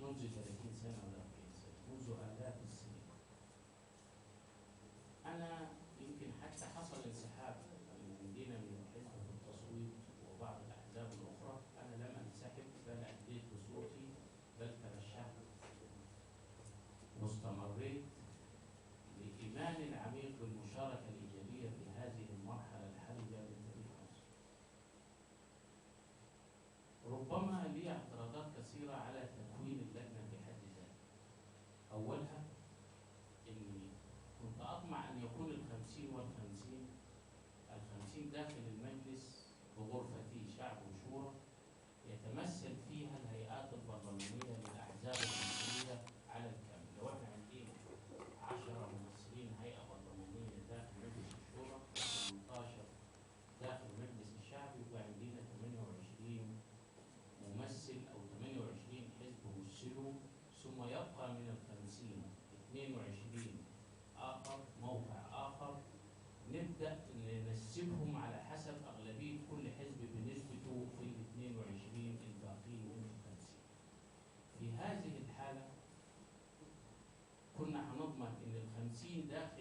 منذ 30 سنة ولا 40 سنة، منذ آلاف السنين. أنا يمكن حتى حصل انسحاب من عندنا من الحزب في التصويت وبعض الأحزاب الأخرى، أنا لم أنسحب بل أديت بصوتي، بل ترشحت واستمريت لإيماني العميق بالمشاركة الإيجابية في هذه المرحلة الحرجة من تاريخ مصر. ربما لي اعتراضات كثيرة على تكوين اللجنة في حد ذاتها. أولها إني كنت أطمع أن يكون 50 وال50، 50 داخل المجلس بغرفتي شعب وشورى يتمثل فيها الهيئات البرلمانية للأحزاب المصرية على الكامل. لو احنا عندنا 10 ممثلين هيئة برلمانية داخل مجلس الشورى و18 داخل مجلس الشعب، يبقى عندنا 28 ممثل أو 28 حزب مثلوا، ثم يبقى من 50 22 آخر موقع آخر نبدأ ننسبهم على حسب أغلبية كل حزب بنسبته في ال 22 الباقين من 50. في هذه الحالة كنا هنضمن إن 50 داخل